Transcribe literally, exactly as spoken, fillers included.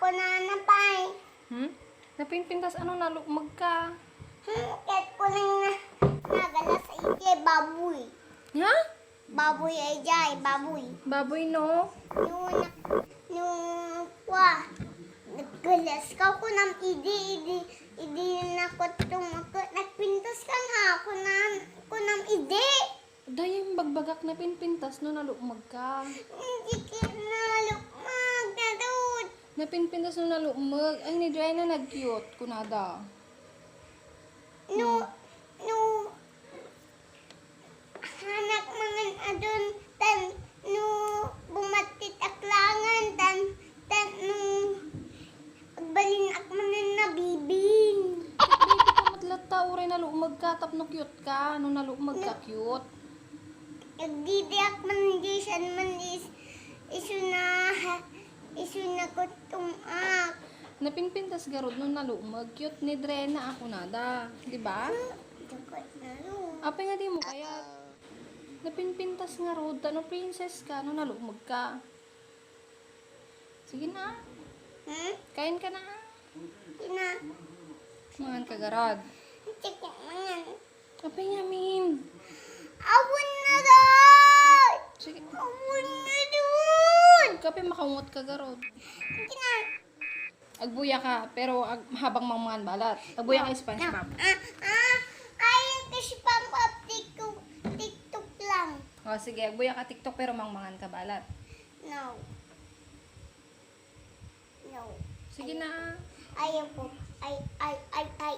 Kunana pay. Hmm? Napinpintas, ano, nalukmeg ka? Hmm, ket kunana nagalas iti baboy. Ha? Baboy ay jay, baboy. Baboy, no? No, na-, no, kwa, naggalas ka, kunam idi, idi, idi nakutong ako, nagpintas ka nga, kunam, kunam idi. Dayem bagbagak, napinpintas no nalukmeg ka. Hindi ka nalukmeg, Dadut. Napinpintas no nalukmeg. Ay, ni Drena nag-cute, kunada. No, Hmm. no, hanak mangan adun, tan, no, bumattit aklangan, tan, tan, no, agbalin ak manen nabibing. Baby ka met latta, uray nalukmeg ka, tapno cute ka. No nalukmeg ka, cute. Agdidiak man di sian man is, isu na, isu na kutumak. Napinpintas garud no nalukmeg, cute ni Drena a kunada, di ba? Hmm, cute na yun. Apay nga di mo kayat? Napinpintas ngarud, ta no princess ka, no nalukmeg ka. Sige na. Hmm? Kain ka na. Sige na. Mangan ka garud. Sige, mangan. Apay nga, Min? Awan na, Dad! Sige. Awan na, Dad! Kape, makangot ka garud. Sige na. Agbuya ka, pero ag-, habang mangmangan balat. Agbuya ka, SpongeBob. Ah, ah, ay, yung SpongeBob, TikTok, TikTok lang. O, sige, agbuya ka TikTok, pero mangmangan ka balat. No. No. Sige na. Ayaw po. Ay, ay, ay, ay,